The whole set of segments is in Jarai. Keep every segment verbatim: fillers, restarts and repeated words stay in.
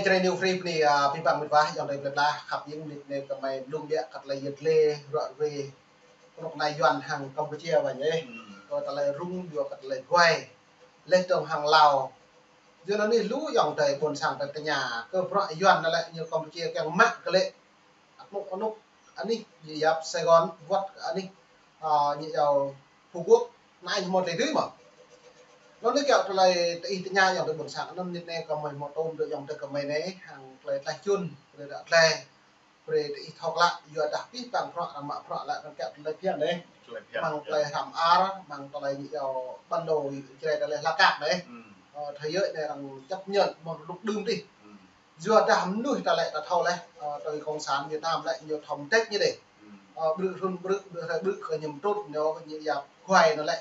Rơi New Free bơni, a, abih bang mĕt wa, ayŏng adơi plơi pla, khăp hing, mơnit anai gơmơi blung biă kơ tơlơi yet lê, ruă ruê, kơnuk kơna Yuan hăng Campuchia wa ñu. Hmm. Kơ tơlơi rŭng, yua kơ tơlơi guai. Leh dơ̆ng hăng Lao. Yua anŭn anai lu ayŏng adơi ƀôn sang ta tơña, kơ bruă Yuan anŭn lĕ ñu Campuchia kiăng mă kơ lĕ. Anŭk anŭk anih ñu yap Sài Gòn, wơ̆t anih, a, ñu yap Phú Quốc, anai ñu hmâo tơlơi dưi mơ̆. Anŭn anai kiăng tơlơi tơ ih tơña ayŏng adơi ƀôn sang, anŭn mơnit anai gơmơi hmâo tơm dŏ ayŏng adơi gơmơi anai, hăng tơlơi tlaih čun, brơi đa tlaih, brơi tơ ih thâo klă, yua dah abih bang bruă, arăng mă bruă lĕ arăng kiăng tơlơi phiăn anai. Tơlơi phiăn, mơ̆ng tơlơi hrăm ar, mơ̆ng tơlơi ñu yap bản đồ, Jrai tơlơi hla kak anai. Hmm. Ơ, thế giới anai arăng chấp nhận mơ̆ng rơnŭk đưm adih. Hmm. Yua dah mơnuih ta lĕ ta thâo leh, ơ, tui Cộng sản Việt Nam lĕ ñu thâo mơdrĕč ñu đĕ. Hmm. Ơ, brư̆ hrŭn brư̆, brư̆ hrơi brư̆ kơ ñu mơtrut ñu, ñu yap guai anŭn lĕ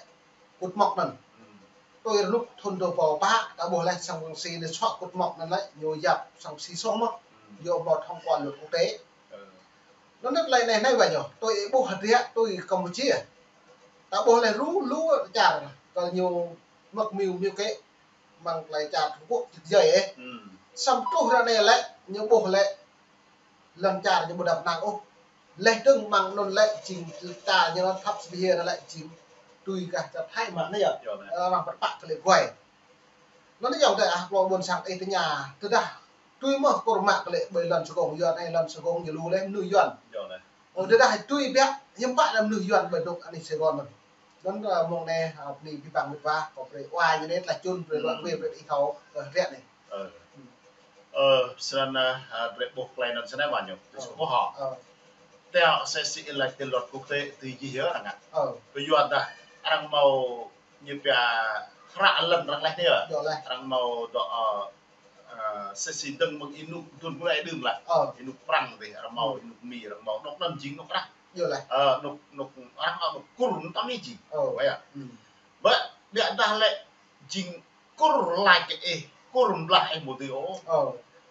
kŭt mŏk anŭn. Hmm. Tui rơnŭk thŭn dua rơbâo pă, ta ƀuh leh sang Wang Si anai suă kŭt mŏk anŭn lĕ, ñu yap sang Si soh mơ̆. Hmm. Yua ƀu thông qua luật quốc tế. Ừ. Anŭn anai tơlơi anai anai wa ñu, tui ih ƀuh hơdră, tui Campuchia. Ta ƀuh leh lu, lu čar, kơ ñu mơ̆k miu, miu kĕ, mơ̆ng tơlơi čar Trung Quốc, čih djai, ơ. Hmm. Samơ̆ truh ră anai lĕ, ñu ƀuh lĕ, lŏn čar ñu ƀu đăp năng ôh. Leh dơ̆ng mơ̆ng anŭn lĕ, jing čar ñu anŭn thâo sơbia anŭn lĕ, jing tui kơ čar Thái mơ̆ anai yơh. Yơh, anai. Ơ, arăng pơpă kơ lĕ guai. Anŭn anai ayŏng adơi ah, klâo ƀôn sang ih tơña, tơdah tui mơ̆ kơ arăng mă kơ lĕ ƀơi lŏn Sài Gòn, yua anai lŏn Sài Gòn ñu lu leh mơnuih Yuan. Yơh, anai. Ơ, tơdah tui biă, hiư̆m pă lĕ mơnuih Yuan ƀơi dŏ anih Sài Gòn anŭn. Anŭn, ơ, mơ̆ng anai, ơ, bơni abih bang mĕt wa, kơ brơi wa ñu anai tlaih čun, brơi wa, hmm, brơi, brơi ih thâo, ơ, hơdră anai. Ơ. Ơ, snăn, ơ, ơ, drơi ƀuh tơlơi anŭn snăn wa ñu. Tui, ơ, sơkuh hŏ. Ơ. Tơdah sĕ si ih laĭ tui luật quốc tế tui jih yơh arăng ngă. Ơ. Kơ yua dah arăng hmâo ñu pia hră lŏn arăng leh anai yơh. Yơh leh. Arăng hmâo dŏ, ơ, ơ, sĕ si dơ̆ng mơ̆ng ih anŭk dŭn kơ ih đưm lah. Ơ. Ih anŭk Prăng dih, arăng hmâo, hmm, ih anŭk Mi, arăng hmâo, anŭk anŭn jing anŭk arăng. Yơh leh. Ơ, anŭk, anŭk arăng hmâo anŭk Kur anŭn tăm ih jing. Ơ. Wa yơh. Hmm. Ƀă, biă dah lĕ jing Kur laĭ kơ ih, Kur blah ih ƀu dưi ôh. Ơ.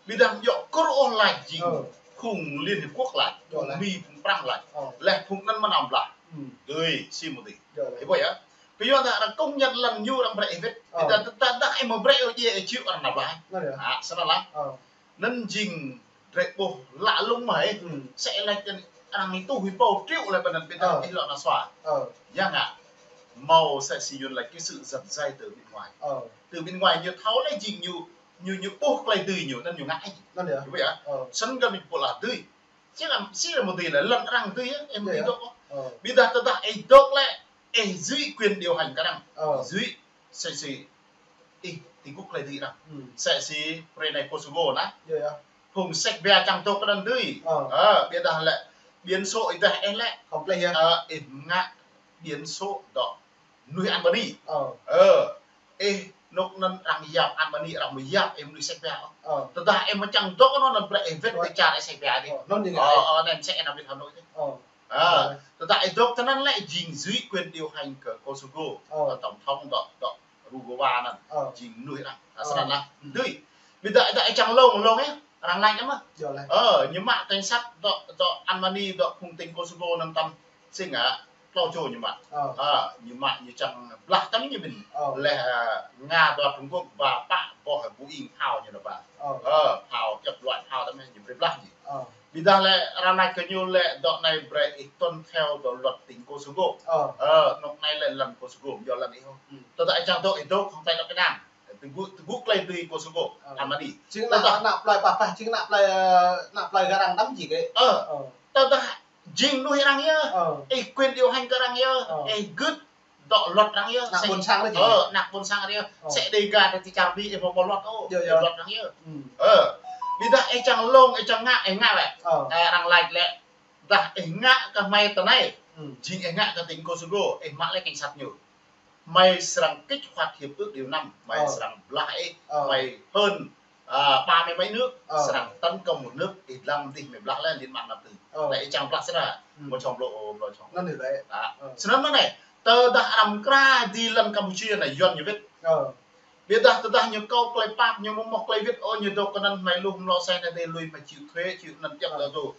Ƀiădah yua Kur ôh laĭ jing, ơ, khung Liên Hiệp Quốc laĭ, yơh leh, khung Mi, khung Prăng laĭ. Ơ. Leh khung anŭn mơnam blah. Hmm. Dưi, si ƀu dưi. Yơh leh. Ih ƀuh yơh. Kơ yua dah arăng công nhận lŏn ñu arăng brơi ih wĭt. Ơ. Ƀiădah tơdah ih ƀu brơi ôh jing ih chịu arăng nao blah. Anŭn yơh. Ă, snăn lah. Ơ. Anŭn jing drơi ƀuh lă lŭng mơ̆ ih. Hmm. Sĕ laĭ kơ arăng ih tuh ih pô triệu lĕ ƀơi anŭn ƀiădah, ơ, ih lŏ nao sua. Ơ. Yang ngă. Hmâo sĕ si Yuan laĭ cái sự giật dây từ bên ngoài. Ơ. Từ bên ngoài ñu thâo leh jing ñu, ñu, ñu ƀuh tơlơi dưi ñu, anŭn ñu ngă ih. Anŭn yơh. Ih ƀuh yơh. Ơ. Snăn kơ mĭn pô lah dưi. Či lăm, si lăm mơ̆ dưi leh, lŏn arăng dưi yơh, ih ƀu dưi dŏ. Ơ. Ƀiădah tơdah ih dŏ lĕ, ih dưới quyền điều hành kơ arăng. Ơ. Dưới, sĕ si ih tơgŭ tơlơi dưi arăng. Hmm. Sĕ si brơi anai Kosovo anai. Yơh, yơh. Phung Serbia čang dŏ kơ anŭn dưi. Ơ. Ơ, ƀiădah lĕ, biển số ih dah ih lĕ. Khŏm pleh yơh. Ơ, ih ngă biển số dŏ mơnuih Albania. Ơ. Ơ, ih anŭk anŭn arăng yap Albania, arăng ƀu yap ih mơnuih Serbia. Ơ. Tơdah ih mơ̆ čang dŏ kơ anŭn, anŭn brơi ih wĭt, ơ, tơ čar ih Serbia dih. Ơ, anŭn ñu ngă. Ơ, ơ, anai mơ̆ sĕ ih nao wĭt Hà Nội dih. Ơ. Ơ, tơdah ih dŏ tơ anŭn lĕ jing dưới quyền điều hành kơ Kosovo. Ơ. Ơ, tổng thống dŏ, dŏ Rugova anŭn. Ơ. Jing mơnuih arăng. Ơ. Ơ, snăn lah. Dưi. Ƀiădah, dah ih čang lông, lông ih, arăng laĭ mơ̆. Yơh leh. Ơ, ñu mă cảnh sát dŏ, dŏ Albania, dŏ phung tỉnh Kosovo anŭn tăm sing ngă, klâo čô ñu mă. Ơ. Ơ, ñu mă ñu čang blah tăm ñu ƀing. Ơ. Leh, ơ, Nga dŏ Trung Quốc ba pă boh Boeing phao ñu nao ba. Ơ. Ơ, phao, djŏp loại phao tăm ñu brơi blah ñu. Ơ. Ƀiădah lĕ arăng laĭ kơ ñu lĕ dŏ anai brơi ih tuân theo dŏ luật tỉnh Kosovo. Ơ. Ơ, anŭk anai lĕ lŏn Kosovo, yơh lŏn ih ôh. Hmm. Tơdah ih čang dŏ ih dŏ, khŏm tơlơi dŏ Việt Nam. Tơgŭ, tơgŭ tơlơi dưi Kosovo, ơ, Albania. Jing ană, tơdah ană plơi pă, pă, jing ană plơi, ơ, ană plơi gah arăng tăm jing kĕ. Ơ. Ơ. Tơdah jing mơnuih arăng yơh. Ơ. Ih quyền điều hành kơ arăng yơh. Ơ. Ih gưt dŏ luật arăng yơh. Ană ƀôn sang lĕ jing. Ơ, ană ƀôn sang arăng yơh. Ơ. Sĕ Dega dah ti čar Mi ih ƀu hmâo luật ôh. Yơh, yơh. Luật arăng yơh. Hmm. Ơ. Ƀiădah ih čang lông, ih čang ngă, ih ngă lĕ. Ơ. Ơ, arăng laĭ lĕ. Dah ih ngă kơ hmei tơ anai. Hmm. Jing ih ngă kơ tỉnh Kosovo, ih mă lĕ cảnh sát ñu. Hmei srăng kích hoạt hiệp ước điều năm, hmei, ơ, srăng blah ih, ơ, hmei hơn, à, ba mươi mấy nước, ơ, srăng tấn công một nước, ih dlăng dih hmei blah lĕ Liên bang Nam Tư. Ơ. Anai ih čang blah snăn, hmm, một trong lô, một trong. Anŭn yơh leh. Ă. Ơ. Snăn mơ̆ anai, tơdah arăng mơkra dih lŏn Campuchia anai Yuan ñu wĭt. Ơ. Ƀiădah tơdah ñu kâo tơlơi pap ñu mơ̆ mơ̆ tơlơi wĭt ôh ñu dŏ kơ anŭn hmei lu hmâo lŏ sen anai dih lui hmei chịu thuế, chịu anŭn djŏp, ơ, dŏ dŏ.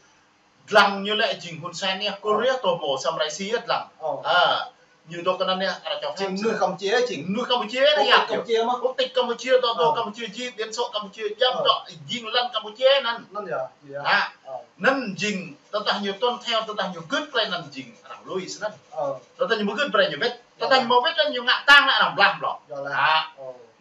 Dlăng ñu lĕ jing Hun Sen yơh, ơ, Korea tơ mơ̆, samơ̆ Russia yơh dlăng. Ơ. Ă. Ñu dŏ kơ anŭn yơh, arăng čŏk jing mơnuih Campuchia, jing mơnuih Campuchia anai yơh. Quốc tịch Campuchia mơ̆n. Quốc tịch Campuchia, dŏ, dŏ Campuchia, jing dŏ, jing lăn Campuchia anŭn. Anŭn yơh, yơh. Hă. Anŭn jing, tơdah ñu tuân theo, tơdah ñu gưt tơlơi anŭn jing arăng lui snăn. Tơdah ñu ƀu gưt brơi ñu wĭt. Tơdah ñu ƀu wĭt anŭn ñu ngă tang anŭn arăng blah blŏk. Hă.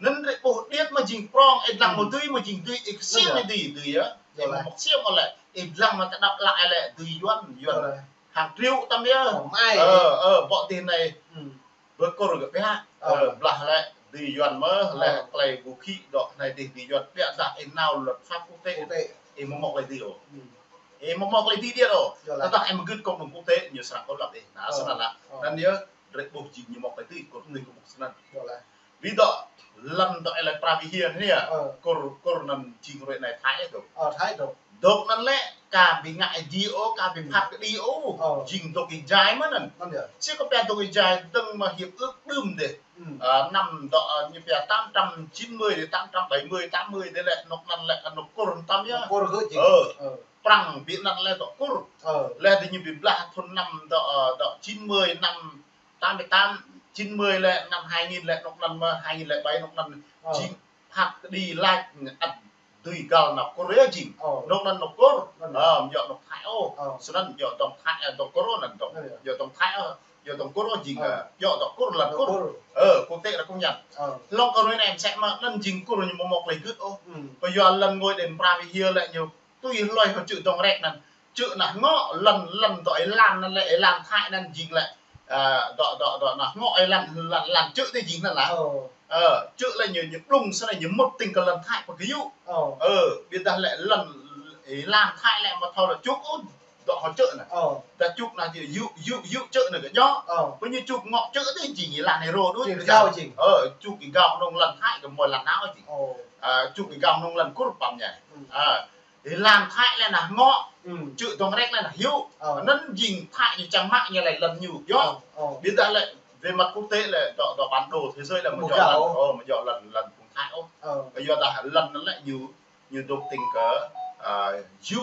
Anŭn rĕ ƀuh điêt mơ̆ jing prŏng, ih lăng mơ̆ dưi mơ̆ jing dưi, ih ksiêm mơ̆ dưi, dưi yơh. Ih mơ̆ ksiêm mơ̆ lĕ, ih lăng mơ̆ kơdăp lăi lĕ dưi Yuan, Yuan. Hàng triệu tăm yơh. Ơ, ơ, ƀô̆ tih anai. Bơ Kur gơ̆ biă. Ơ, blah lĕ dưi Yuan mơ̆, lĕ tơlơi vũ khí dŏ anai tih dưi Yuan biă dah ih nao luật pháp quốc tế. Quốc tế. Ih mơ̆ mŏk lĕ dưi ôh. Ih mơ̆ mŏk lĕ dưi điêt ôh. Tơdah ih mơ̆ gưt cộng đồng quốc tế, ñu srăng kơlăp ih. Anŭn snăn lah. Anŭn yơh, rĕ ƀuh jing ñu mŏk lĕ dưi, Kur tih kơ ƀuh snăn. Lĕ. Ƀiădah lŏn dŏ ih lĕ Pravihia anai yơh. Kur, Kur anŭn jing hrơi anai Thái dŏ. Thái dŏ. Dŏ anŭn lĕ, ka ƀu ngă ih djai ôh, ka ƀu phat kơđi ôh. Jing dŏ ih jai mơ̆n anŭn. Anŭn yơh. Sĭt kơ pĕ dŏ ih jai dơ̆ng mơ̆ hiệp ước đưm dêh. Năm dŏ, ñu pĕ tám trăm chín mươi dêh, tám trăm bảy mươi, tám mươi dêh lĕ, anŏ anŭn lĕ, anŏ Kur tăm yơh. Kur gơ̆ jing. Ơ. Prăng ƀing anŭn lĕ dŏ Kur. Lĕ dih ñu ƀu blah thun năm dŏ, dŏ chín mươi năm tám mươi tám, chín mươi lĕ, năm hai nghìn lĕ, anŏ anŭn mơ̆, hai nghìn lẻ bảy anŏ anŭn. Jing phat kơđi lač ăt dưi găl anŏ Kur yơh jing. Anŏ anŭn anŏ Kur. Ơ, yơh anŏ Thái ôh. Snăn yơh dŏng Thái, ơ, dŏng Kur anŭn dŏng. Yơh dŏng Thái ôh, yơh dŏng Kur ôh jing, ơ, yơh dŏng Kur lăn Kur. Ơ, quốc tế là công nhận. Hlŏng kơ hrơi anai mơsĕ mơ̆ anŭn jing Kur ñu mơ̆ mŏk lĕ gưt ôh. Pơ yua lăn ngôi đen Pravihia lĕ ñu tui hlơi hŏ čư̆ dŏng rek anŭn. Čư̆ anŭn ngŏ lăn, lăn dŏ ih lăn anŭn lĕ, ih lăn Thái anŭn jing lĕ. Ơ, dŏ, dŏ, dŏ anŭn ngŏ ih lăn, lăn, lăn čư̆ anai jing anŭn lah. Ơ, čư̆ lĕ ñu, ñu blung snăn ñu mŭt tĭng kơ lăn Thái pơ kơ yŭ. Ơ, ƀiădah lĕ lăn, ih lăn Thái lĕ mơ̆ thâo lĕ čŭk ôh, dŏ hŏ čư̆ anŭn. Dah čŭk anŭn jing yŭ, yŭ, yŭ čư̆ anŭn kơ djŏ. Ơ, pơ ñu čŭk ngŏ čư̆ anai jing ih lăn ih rô đôč. Jing kơ gao jing. Ơ, čŭk ih gao anŏ lăn Thái kơ mơi lăn nao jing. Ơ, čŭk ih gao anŏ lăn Kur păm ñai. Ơ, ih lăn Thái lĕ anŭn ngŏ. Čư̆ dŏng rek lĕ anŭn hyu. Anŭn jing Thái ñu čang mă ñu lĕ lăn ñu. Yơh. Ƀiădah lĕ, về mặt quốc tế lĕ, dŏ, dŏ bản đồ thế giới lĕ mơ̆ djŏ lăn. Ơ, mơ̆ djŏ lăn, lăn phung Thái ôh. Kơ yua dah lăn anŭn lĕ ñu, ñu dŏ tĭng kơ, ơ, yŭ.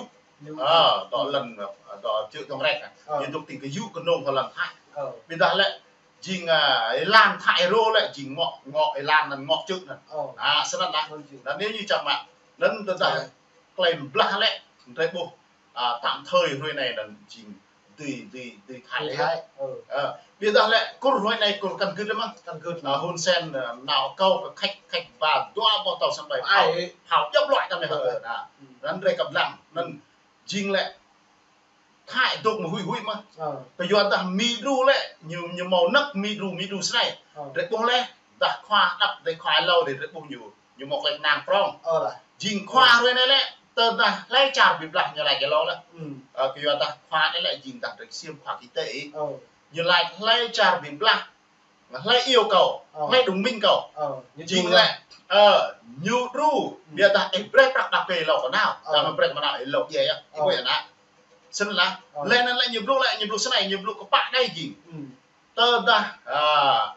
Ơ, dŏ lăn, ơ, dŏ čư̆ dŏng rek. Ñu dŏ tĭng kơ yŭ kơnơ̆ng kơ lăn Thái. Ƀiădah lĕ, jing, ơ, ih lăn Thái rô lĕ, jing ngŏ, ngŏ ih lăn anŭn ngŏ čư̆ anŭn. Ơ. Snăn lah. Anŭn ñu čang mă. Anŭn tơdah tơlơi blah lĕ, tơlơi ƀuh, ơ, tạm thời hrơi anai anŭn jing dưi, dưi, dưi Thái lĕ. Ơ. Ƀiădah lĕ Kur hrơi anai Kur kăn gưt lĕ mơ̆n. Kăn gưt. Ơ, Hun Sen, ơ, nao kâo kơ khač, khač ba dua boh tàu sân bay. Phao, phao djŏp luai tăm lĕ. Anŭn rai kăp lăng. Anŭn jing lĕ Thái dŏ mơ̆ huĭ huĭ mơ̆n. Kơ yua dah Mi đru lĕ, ñu, ñu mâo năk Mi đru, Mi đru snei. Rĕ ƀuh lĕ, dah khua đăp, dah khua hlâo dêh rĕ ƀuh ñu. Ñu mŏk lĕ kơnang prŏng. Jing khua hrơi anai lĕ, tơdah hlơi čar ƀu blah ñu lač hlâo lĕ. Ơ, kơ yua dah khua anai lĕ jing dah rĕ ksiêm khua kơ tê. Ñu lač hlơi čar ƀu blah. Hlơi iâu kâo, hlơi đồng minh kâo. Jing lĕ, ơ, ñu đru, ƀiădah ih brơi prăk đa pê hlâo kơ nao. Dah mă brơi kơ mă nao ih hlâo djai yơh. Ih ƀuh yơh anŭn. Snăn lah. Lĕ anŭn lĕ ñu blŭ lĕ, ñu blŭ snei, ñu blŭ kơpă đơi jing. Tơdah, ơ,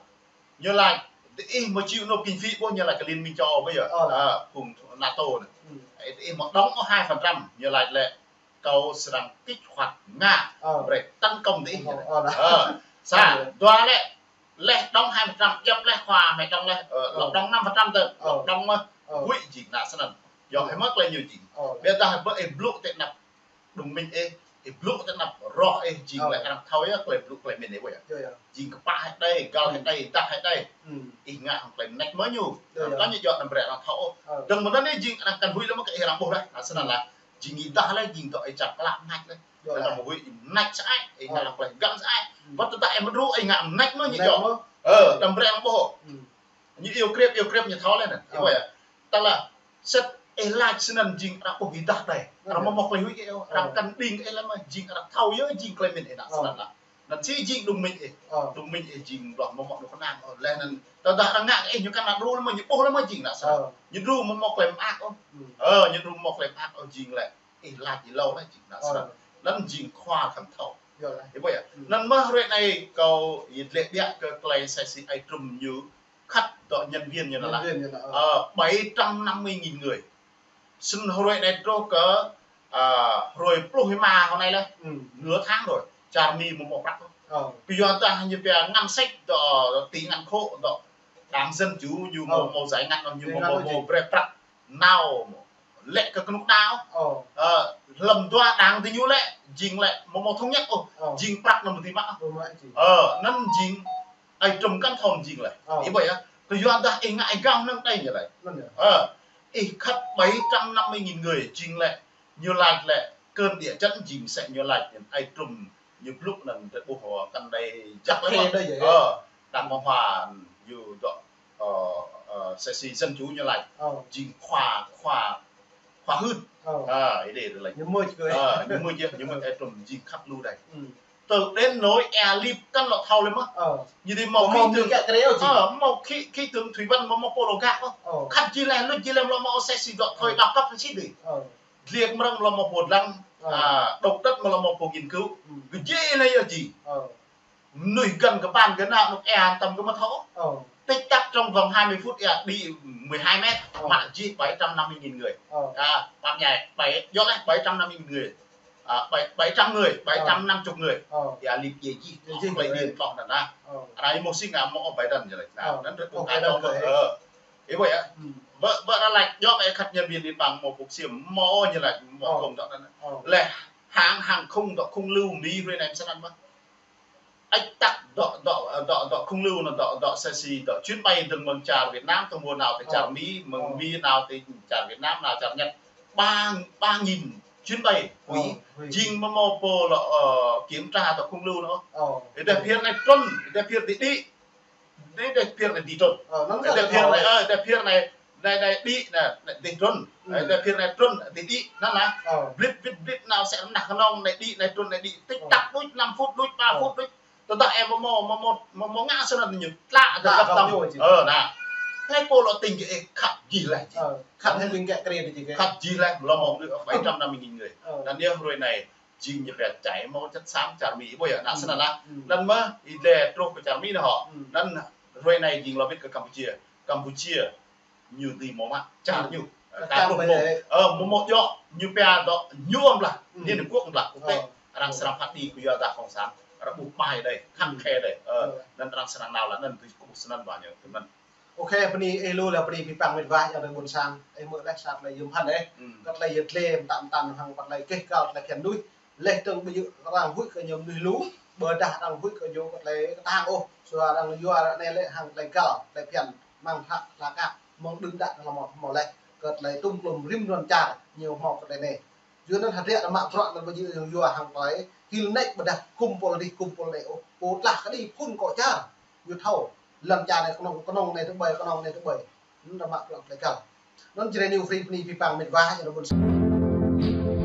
ñu lač, diih mơ̆ či nộp kinh phí ƀuh ñu lač kơ Liên minh châu Âu ƀuh yơh. Ơ, phung NATO anŭn. Diih mơ̆ đóng hai phần trăm, ñu lač lĕ, kâo srăng kích hoạt Nga, brơi tấn công diih. Ơ, sa, dua lĕ, lĕ đóng hai phần trăm, djŏp lĕ khua mơi đóng lĕ, ơ, lŏ đóng năm phần trăm tơ, lŏ đóng mơ̆, huĭ jing anŭn snăn. Yơh hơmâo tơlơi ñu jing. Ƀiădah ƀơi ih blŭ tơ anăp đồng minh ih, ih blŭ tơ anăp roh ih jing lĕ arăng thâo yơh, tơlơi blŭ tơlơi mĭn ih ƀuh yơh. Jing kơpă hĕ đơi, găl hĕ đơi, dah hĕ đơi. Ih ngă hăng tơlơi mơneč mơ̆ ñu. Arăng kăn ñu djŏ anăm brơi arăng thâo ôh. Dơ̆ng mơ̆n anai jing arăng kăn huĭ lĕ mơ̆ kơ ih arăng ƀuh lĕ. Snăn lah. Jing ih dah lĕ jing dŏ ih čang klă mơneč lĕ. Anăm huĭ mơneč sơăi, ih ngă hăng tơlơi găn sơăi. Wơ̆t tơdah ih mơdru ih ngă mơneč mơ̆ ñu djŏ. Ơ, anăm brơi arăng ƀuh. Ñu iâu krep, iâu krep ñu thâo lĕ anŭn. Ih ƀuh yơh. Tơdah sĭt ih lač snăn jing arăng ƀuh ih dah đơi. Arăng mơ̆ mŏk tơlơi huĭ kơ ih, arăng kăn đing ih lĕ mơ̆ jing arăng thâo yơh jing tơlơi mĭn ih anŭn snăn lah. Anŭn si jing đồng minh ih. Đồng minh ih jing ƀlŏh mơ̆ mŏk anŏ kơnang ôh. Lĕ anŭn tơdah arăng ngă kơ ih ñu kăn đru lĕ mơ̆ ñu ƀuh lĕ mơ̆ jing anŭn snăn. Ñu đru mơ̆ mơ̆ mơak ôh. Ơ, ñu đru mơ̆ mơak ôh jing lĕ. Ih lač ih hlâo lĕ jing anŭn snăn. Anŭn jing khua kăn thâo. Ih ƀuh yơh. Anŭn mơ̆ hrơi anai kâo ih lĕ biă kơ tơlơi sai si ai trŭm ñu khăt dŏ nhân viên ñu anŭn lah. Nhân viên ñu anŭn, ơ. Ơ, bảy trăm năm mươi nghìn người. Snăn hrơi anai truh kơ, ơ, hrơi pluh rơma hrơi anai lĕ. Nửa tháng rồi. Čar Mi mơ̆ mŏk prăk. Ơ. Kơ yua dah ñu pia ngăn sĕk dŏ, ti ngăn khô dŏ. Đảng Dân Chủ ñu mâo, ơ, mâo giải ngăn, ñu mâo, mâo, mâo brơi prăk nao mâo. Lĕ kơ kơnuk đao. Ơ. Ơ, lăm dua đảng tơ ñu lĕ, jing lĕ mâo, mâo thống nhất ôh. Ơ. Jing prăk năm ti mă. Ơ, mă jing. Ơ, anŭn jing, ai trŭm kăn thom jing lĕ. Ơ. Ih ƀuh yơh. Kơ yua dah ih ngă ih gao năng đei ñu lĕ. Anŭn yơh. Ơ, ih khăp bảy trăm năm mươi nghìn người jing lĕ. Ñu laĭ lĕ, cơn địa chấn jing sĕ ñu laĭ, ai trŭm ñu blŭk anŭn tơ ƀuh kăn đei jăk lĕ. Ơ, Đảng Cộng Hòa ñu dŏ, ơ, ơ, sĕ si Dân Chủ ñu laĭ. Ơ. Jing khua, khua, khua hưn. Ơ. Ơ, ih đei laĭ. Ñu mưč kơ. Ơ, ñu mưč yơh, ñu mưč ai trŭm jing khăp lu đei. Ơ. Tơ đến nỗi ea lip kăn lŏ thâo lĕ mơh. Ơ. Ñu đei mâo, mâo khí tượng, kơ kre ôh jing. Ơ, mâo khí, khí tượng thủy văn mâo, mâo pô lŏ gak ôh. Ơ. Khăp jih lĕ, lu jih lĕ lŏ mâo sĕ si dŏ thơi đao cấp sĕ si đei. Ơ. Liek mrăng mlâo mâo pô dlăng, ơ, à, động đất mlâo mâo pô nghiên cứu. Ơ. Gơjê lĕ yơh jing. Ơ. Mnuih găn kơ păn găn nao nuk ea tăm kơ mă thâo. Ơ. Tích tắc trong vòng hai mươi phút ea đi mười hai mét, ơ, mă jih bảy trăm năm mươi nghìn người. Ơ. À, păn nhai, bảy, dŏ lĕ bảy trăm năm mươi nghìn người. À, bảy, bảy trăm người, bảy trăm năm mươi người. Ơ. Ea lip jih, jih, jih, plei điện toh anŭn. Ơ. Anai mơ̆ sing ngă mâo bảy trăm jih lĕ. Ơ. Anŭn rơ̆t ƀu kơ ai dŏ kơ. Ơ. Ih ƀuh yơh. Ơ. Ƀơ, ƀơ ră laĭ dŏ kơ khăp nhân viên liên bang mâo pô ksiêm, mâo ñu laĭ, mâo, ơ, kông dŏ anŭn. Ơ. Lĕ hãng, hãng không dŏ không lưu Mỹ hrơi anai mơsĕ anŭn mơh. Ăt tăk dŏ, dŏ, dŏ, dŏ không lưu anŭn dŏ, dŏ sĕ si dŏ chuyến bay dơ̆ng mơ̆ng čar Việt Nam, tơhmô nao tơ čar, ơ, Mỹ, mơ̆ng, ơ, Mỹ nao tơ čar Việt Nam, nao čar Nhật. Ba, ba nghìn chuyến bay, ơ, hủy. Jing mơ̆ mâo pô lŏ, ơ, kiểm tra dŏ không lưu anŭn. Ơ. Ih đei phiơr anai trŭn, ih đei phiơr đĭ đĭ. Ih đei phiơr anai đĭ trŭn. Ơ, anŭn ih đei phiơr anai, ơ, ih đei phiơr anai, anai, anai đĭ anai, anai đĭ trŭn. Ơ. Ih đei phiơr anai trŭn, đĭ đĭ, anŭn anai. Ơ. Blit, blit, blit, nao sĕ rơnah kơnơ̆ng anai đĭ, anai trŭn, anai đĭ. Ơ. Tik tak, đôč năm phút, đôč ba, ơ, phút, đôč. Tơdah ih mâo, mâo, mâo, mâo, mâo ngă sơnăn ñu tlă, tlă tơdah găp tăm. Ñu jing. Ơ, anai. Hlơi pô lŏ tĭng kơ ih khăp jih lĕ jing. Ơ. Khăp, khăp jih. Ƀing kơ kre đĭ jing kơ. Khăp jih lĕ, mlâo mâo bảy trăm năm mươi nghìn người. Ơ. Anŭn yơh hrơi anai, jing ñu pia čai mâo chất xám čar Mi, ƀuh yơh, anŭn, ơ, sơnăn lah. Ơ. Anŭn mơh, ih đei truh kơ čar Mi anŭn hŏ. Ơ. Anŭn hrơi anai jing lŏ wĭt kơ Campuchia. Campuchia, ñu dưi mâo mă čar, ơ, ñu. Ơ, čar kar mâo, ơ, mâo, mâo djŏ, ñu pia dŏ, ñu amlah, ơ, Liên Hợp Quốc amlah, quốc tế. Ơ. Arăng srăng phat đĭ kơ yua dah cộng sản. Arăng ƀu ƀai đei, khăng, ơ, khe đei. Ơ, ơ, anŭn arăng srăng nao lah, anŭn tui kơ ƀuh sơnăn ƀă ñu, tui anŭn. Ok, bơni ih lu lĕ bơni pơpă mĕt wa ayŏng adơi ƀôn sang, ih mơ̆ lĕ sat lĕ yôm hăn ih. Ơ. Kơ tơlơi yơh tlĕ mơtam mơtam hăng pă tơlơi kĕh kăl tơlơi phiăn mơnuih. Lĕ tơ̆ng ƀu djơ̆ arăng huĭ kơ ñu mơnuih lu, ƀôdah arăng huĭ kơ ñu kơ tơlơi kơtang ôh. Sua arăng yua ră anai lĕ hăng tơlơi găl, tơlơi phiăn, mơ̆ng hlăk, hlăk kăk, mơ̆ng đưm đă tơlơi mâo, mâo lĕ. Kơ tơlơi tŭm klum rĭm rŏn čar, ñu mâo kơ tơlơi anai. Yua anŭn hơdră mă bruă anŭn ƀu djơ̆ yua hăng tơlơi hil nač ƀôdah kumpul adih kumpul anai ôh. Pô tlah kơđi phŭn kŏ čar. Ñu thâo. Lăm čar anai kơnơ̆ng, kơnơ̆ng anai tơƀơi, kơnơ̆ng anai tơƀơi. Anŭn ră mă bruă tơlơi găl. Anŭn Jrai New Free bơni pơpă mĕt wa ayŏng adơi ƀôn sang.